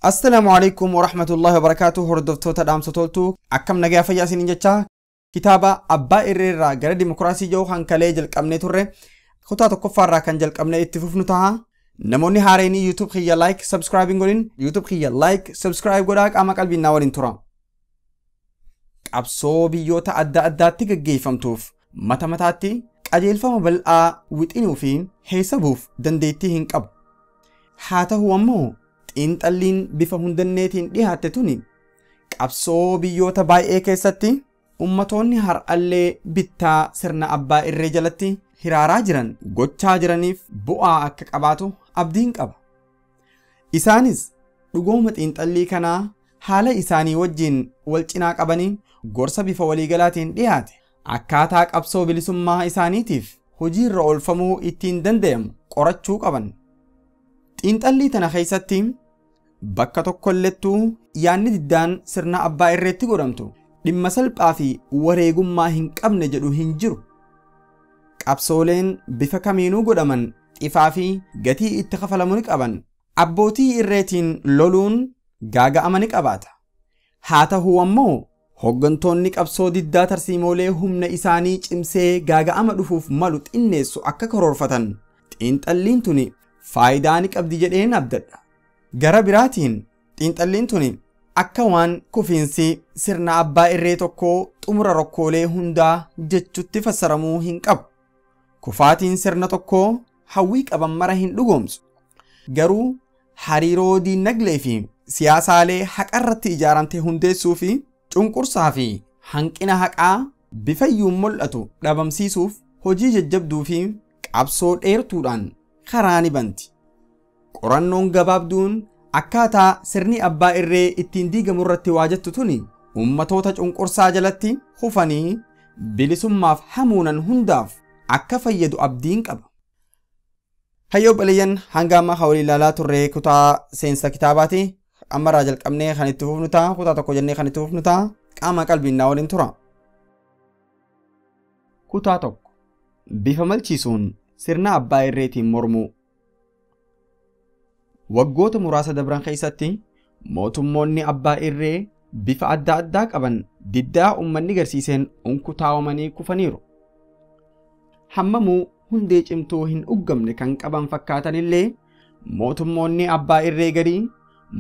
Assalaamu alaikum warahmatullahi wabarakaatuh. Hordoftoota dhaamsa toltuu, akkam nagaa fayyaa isiniin jecha, kitaaba Abbaa Irreerraa gara Dimokiraasii jiru hankalee jalqabnee turre kutaa tokkoffaarraa kan jalqabnee itti fufnu ta'a. Namoonni haareenii YouTube kiyya like subscribe hin godhin, YouTube kiyya like subscribe godhaa, qaama qalbiin naa waliin tura. Qabsoo biyyoota adda addaatti gaggeeffamtuuf mata mataatti qajeelfama bal'aa wixinuu fi heesabuuf dandeettii hin qabu. Haa ta'u ammoo xiinxalliin bifa hundanneetiin dhiyaatte tuni qabsoo biyyoota baay'ee keessatti ummatoonni har'allee bittaa sirna abbaa irree jalatti hiraaraa jiran gochaa jiraniif bu'aa akka qabaatu abdiin qaba. Isaanis dhugooma xiinxallii kanaa haala isaanii wajjin wal cinaa qabanii gorsa bifa waliigalaatiin dhiyaate akkaataa qabsoo bilisummaa isaaniitiif hojiirra oolfamuu ittiin danda'amu qorachuu qaban. Xiinxallii tana keessatti bakka tokkollettuu yaadni diddaan sirna abbaa irreetti godhamtu dhimma salphaa fi wareegummaa hin qabne jedhu hin jiru. Qabsooleen bifa kamiinuu godhaman xifaa fi gatii itti kafalamu ni qaban. Abbootii irreetiin loluun gaaga'ama ni qabaata. Haa ta'u ammoo hoggantoonni qabsoo diddaa tarsiimoolee humna isaanii cimsee gaaga'ama dhufuuf malu xinneessu akka karoorfatan xiinxalliin tuni faayidaa ni qabdi jedheen abdadha. Gara biraatiin xiinxalliin tuni akka waan kufiinsi sirna abbaa irree tokkoo xumura rakkoolee hundaa jechutti fassaramuu hin qabu. Kufaatiin sirna tokkoo hawwii qaban mara hin dhugoomsu. Garuu hariiroo diinagdee fi siyaasaalee haqarratti ijaaramte hundeessuu fi cunqursaa fi hanqina haqaa bifayyuun mul'atu dhabamsiisuuf hojii jajjabduu fi qabsoo dheertuudhaan karaa ni banti. Qorannoon gabaabduun akkaataa sirni abbaa irree ittiin diigamu irratti waajattu tuni ummatoota cunqursaa jalatti hufanii bilisummaaf hamuunan hundaaf akka fayyadu abdiin qaba. Hayyoo baleeyyan, hanga ammaa hawlii ilaalaa turre kutaa seensa kitaabaati. Ammarraa jalqabnee kan itti fufnu ta'a. Kutaa tokko jennee kan itti fufnu ta'a. Qaama qalbiin naa waliin tura. Kutaa tokko. Bifa malchiisuun sirna abbaa irreetiin mormuu. Waggoota muraasa dabran keessatti mootummoonni abbaa irree bifa adda addaa qaban diddaa uummanni garsiiseen unkutaawamanii kufaniiru. Hammamuu hundee cimtuu hin uggamne kan qaban fakkaatanillee mootummoonni abbaa irree garii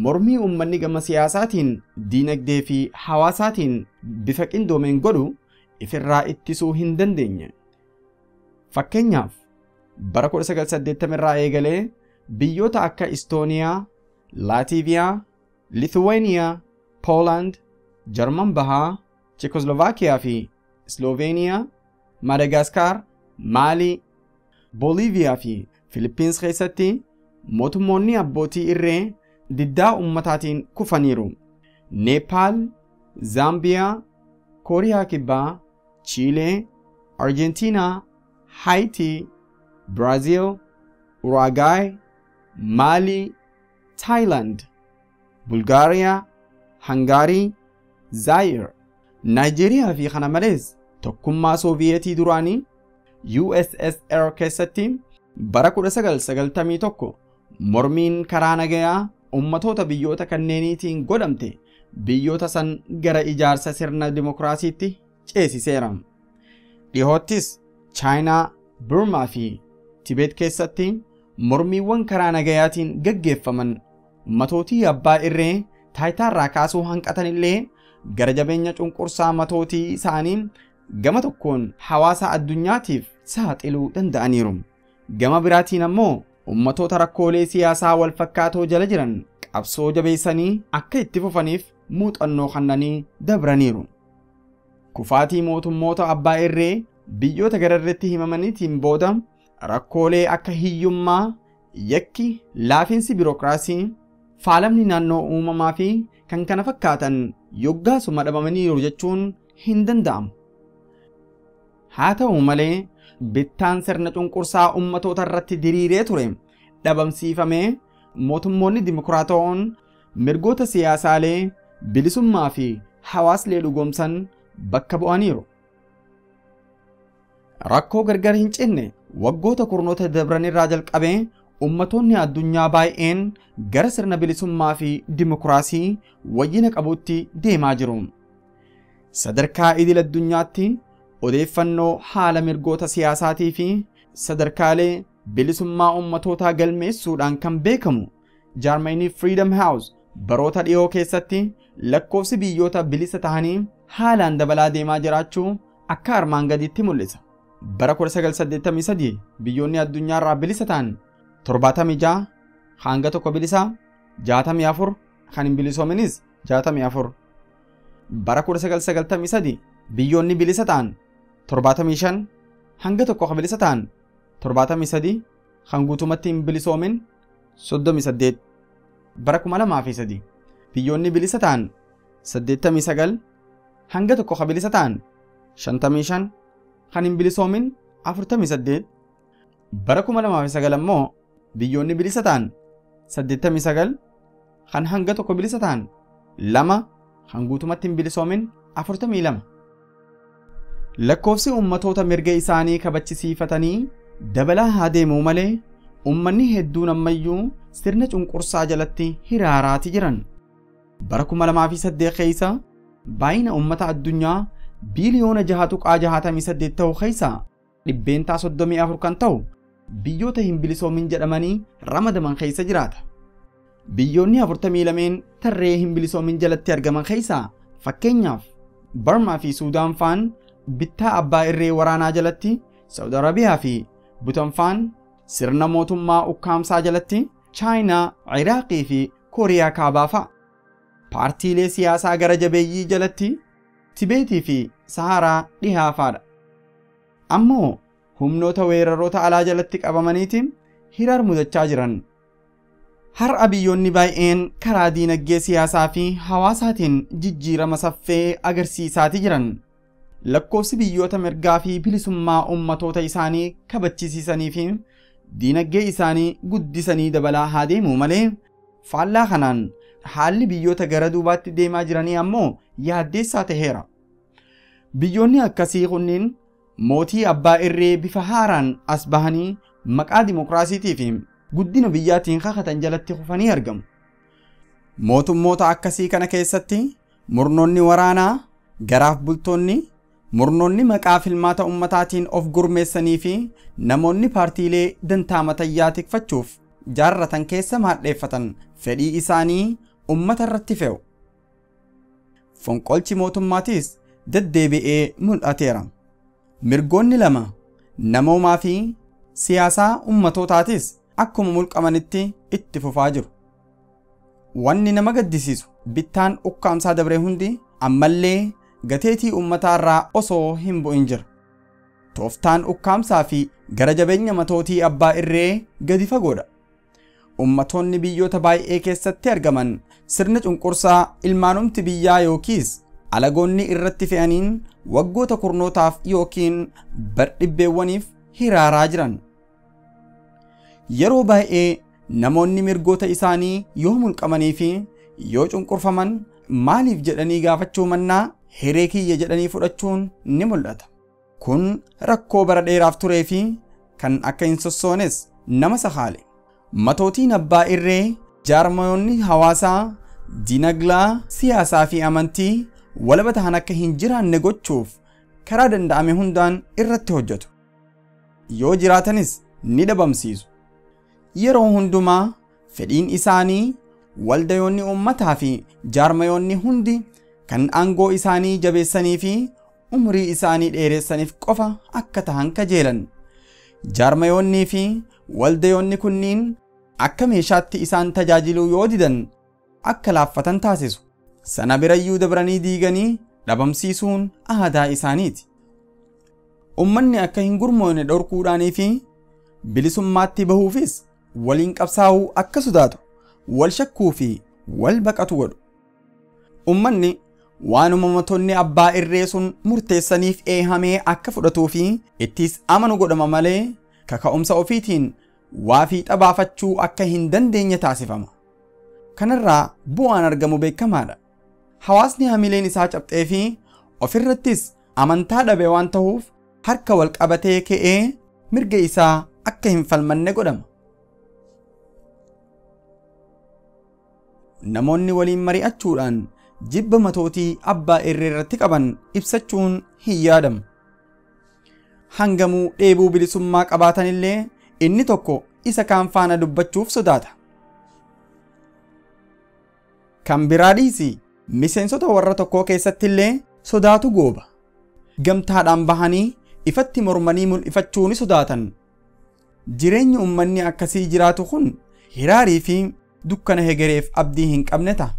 mormii uummanni gama siyaasaatiin, diinagdee fi hawaasaatiin bifa qindoomeen godhu ifirraa ittisuu hin dandeenye. Fakkeenyaaf bara 1980 irraa eegalee biyyoota akka Istooniyaa, Laatiiviyaa, Lithuweeniyaa, Poolaand, Jarman Bahaa, Chekoslovaakiyaa fi Sloveeniyaa, Madagaskar, Maalii, Booliiviyaa fi Filippins keessatti mootummoonni abbootii irree diddaa ummataatiin kufaniiru. Neepaal, Zaambiyaa, Kooriyaa Kibbaa, Chiilee, Arjentiinaa, Haayitii, Biraazil, Uraagaay, Maalii, Taayilaand, Bulgaariyaa, Hangaarii, Zaayir, Naayijeeriyaa fi kana malees tokkummaa Sooviyeetii duraanii USSR keessatti bara 1991 mormiin karaa nagayaa ummatoota biyyoota kanneeniitiin godhamte biyyoota san gara ijaarsa sirna dimokiraasiitti ceesiseera. Dhihoottis Chaayinaa, Burmaa fi Tibeet keessatti mormiiwwan karaa nagayaatiin gaggeeffaman matootii abbaa irree taayitaarraa kaasuu hanqatanillee gara jabeenya cunqursaa matootii isaanii gama tokkoon hawaasa addunyaatiif saaxiluu danda'aniiru. Gama biraatiin ammoo ummatoota rakkoolee siyaasaa wal fakkaatoo jala jiran qabsoo jabeessanii akka itti fufaniif muuxannoo kennanii dabraniiru. Kufaatii mootummoota abbaa irree biyyoota gararratti himamaniitiin booda rakkoolee akka hiyyummaa, yakki, laafinsi biirokiraasii, faalamni naannoo uumamaa fi kan kana fakkaatan yoggaasuma dhabamaniiru jechuun hin danda'amu. Haa ta'u malee bittaan sirna cunqursaa ummatoota irratti diriiree ture dhabamsiifamee mootummoonni dimokiraata'oon mirgoota siyaasaalee, bilisummaa fi hawaaslee dhugoomsan bakka bu'aniiru. Rakkoo gargar hin cinne waggoota kurnoota dabran irraa jalqabee ummatoonni addunyaa baay'een gara sirna bilisummaa fi dimokiraasii wayyina qabutti deemaa jiru. Sadarkaa idil addunyaatti odeeffannoo haala mirgoota siyaasaatii fi sadarkaalee bilisummaa ummatootaa galmeessuudhaan kan beekamu jaarmayinii Freedom House baroota dhiyoo keessatti lakkoofsi biyyoota bilisa tahanii haalaan dabalaa deemaa jiraachuu akka armaan gadiitti mul'isa. Bara 1983 biyyoonni addunyaarraa bilisa ta'an 76 hanga tokko bilisa, 64 kan hin bilisoominis 64. Bara 1993 biyyoonni bilisa ta'an 75 hanga tokko kan bilisa ta'an 73 kan guutumatti hin bilisoomin 38. Bara 2003 biyyoonni bilisa ta'an 89 hanga tokko kan bilisa ta'an 55 kan hin bilisoomin 48. Bara 2009 ammoo biyyoonni bilisa ta'an 89 kan hanga tokko bilisa ta'an 2 kan guutumatti hin bilisoomin 42. Lakkoofsi ummatoota mirga isaanii kabachisiifatanii dabalaa haa deemuu malee ummanni hedduun ammayyuu sirna cunqursaa jalatti hiraaraati jiran. Bara 2008 keessa baay'ina ummata addunyaa biiliyoona 6.68 ta'u keessa 34% kan ta'u biyyoota hin bilisoomin jedhamanii ramadaman keessa jiraata. Biyyoonni 42 tarree hin bilisoomin jalatti argaman keessa fakkeenyaaf Barmaa fi Suudaan faan bittaa abbaa irree waraanaa jalatti, Saudi Arabiyaa fi Butan faan sirna mootummaa ukkaamsaa jalatti, Chaayinaa, Iraaqii fi Kooriyaa Kaabaa fa'a. Paartiilee siyaasaa gara jabeeyyii jalatti Tibeetii fi Saharaa dhihaa fa'adha. Ammoo humnoota weeraroota alaa jalatti qabamaniitiin hiraar mudachaa jiran. Har'a biyyoonni baay'een karaa diinagdee siyaasaa fi hawaasaatiin jijjiirama saffee agarsiisaati jiran. Lakkoofsi biyyoota mirgaa fi bilisummaa ummatoota isaanii kabachisiisanii fi diinagdee isaanii guddisanii dabalaa haa deemuu malee faallaa kanaan haalli biyyoota gara duubaatti deemaa jiranii ammoo yaaddeessaa taheera. Biyyoonni akkasii kunniin mootii abbaa irree bifa haaraan as bahanii maqaa dimokiraasiitii fi guddina biyyaatiin kakatan jalatti kufanii argamu. Mootummoota akkasii kana keessatti murnoonni waraanaa, garaaf bultoonni, murnoonni maqaa filmaata ummataatiin of gurmeessanii fi namoonni paartiilee dantaa matayyaa tikfachuuf jaarratan keessa maadheeffatan fedhii isaanii ummata irratti fe'u. Fonqolchi mootummaatis deddeebi'ee mul'ateera. Mirgoonni lama namoomaa fi siyaasaa ummatootatis akkuma mulqamanitti itti fufaa jiru. Wanni nama gaddisiisu bittaan ukkaamsaa dabree hundi ammallee gateetii ummataa irraa osoo hin bu'in jira. Tooftaan ukkaamsaa fi gara jabeenya matootii abbaa irree gadi fagoodha. Ummatoonni biyyoota baay'ee keessatti argaman sirna cunqursaa ilmaanumti biyyaa yookiis alagoonni irratti fe'aniin waggoota kurnootaaf yookiin bardhibbeewwaniif hiraaraa jiran. Yeroo baay'ee namoonni mirgoota isaanii yoo mulqamanii fi yoo cunqurfaman maaliif jedhanii gaafachuu mannaa hiree kiyya jedhanii fudhachuun ni mul'ata. Kun rakkoo bara dheeraaf turee fi kan akka hin sossoones nama sakaale. Matootiin abbaa irree jaarmayoonni hawaasaa, diinaglaa, siyaasaa fi amantii walaba tahan akka hin jiraanne gochuuf karaa danda'ame hundaan irratti hojjetu. Yoo jiraatanis ni dhabamsiisu. Yeroo hundumaa fedhiin isaanii waldayoonni uummataa fi jaarmayoonni hundi kan aangoo isaanii jabeessanii fi umrii isaanii dheeressaniif qofa akka tahan kajeelan. Jaarmayoonnii fi waldayoonni kunniin akka meeshaatti isaan tajaajiluu yoo didan akka laaffatan taasisu. Sana birayyuu dabranii diiganii dhabamsiisuun aadaa isaaniiti. Ummanni akka hin gurmoone dhorkuudhaanii fi bilisummaatti bahuufis waliin qabsaa'uu akka sodaatu, wal shakkuu fi wal baqatu godhu. Ummanni waan uumamtoonni abbaa irree sun murteessaniif eehamee akka fudhatuu fi ittis amanu godhama malee kaka'umsa ofiitiin waa fiixa baafachuu akka hin dandeenye taasifama. Kanarraa bu'aan argamu beekamaadha. Hawaasni hamileen isaa cabxee fi ofirrattis amantaa dhabe waan ta'uuf harka wal qabatee ka'ee mirga isaa akka hin falmanne godhama. namoonni waliin mari'achuudhaan jibba matootii abbaa irree irratti qaban ibsachuun hin yaadamu. Hangamuu dheebuu bilisummaa qabaatanillee inni tokko isa kaan faana dubbachuuf sodaata. Kan biraa dhiisi miseensota warra tokkoo keessattillee sodaatu gooba. Gamtaadhaan bahanii ifatti mormanii mul'ifachuu ni sodaatan. Jireenyi uummanni akkasii jiraatu kun hiraarii fi dukkana hegereef abdii hin qabne ta'a.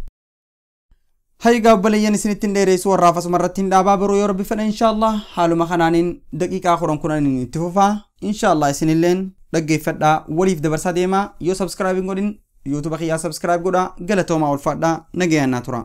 Hayga obboleeyyan isinitti hin dheeressu warraaf asuma irratti hin dhaabaa biroo yoo rabbi fedhe inshaallah haaluma kanaaniin daqiiqaa 10 itti fufaa inshaallah isinilleen dhaggeeffadhaa waliif dabarsaa deemaa yoo sabskraayib hin godhin yuutuuba kiyyaa sabskraayib godhaa galatoomaa ulfaadhaa nagayaan naa tura.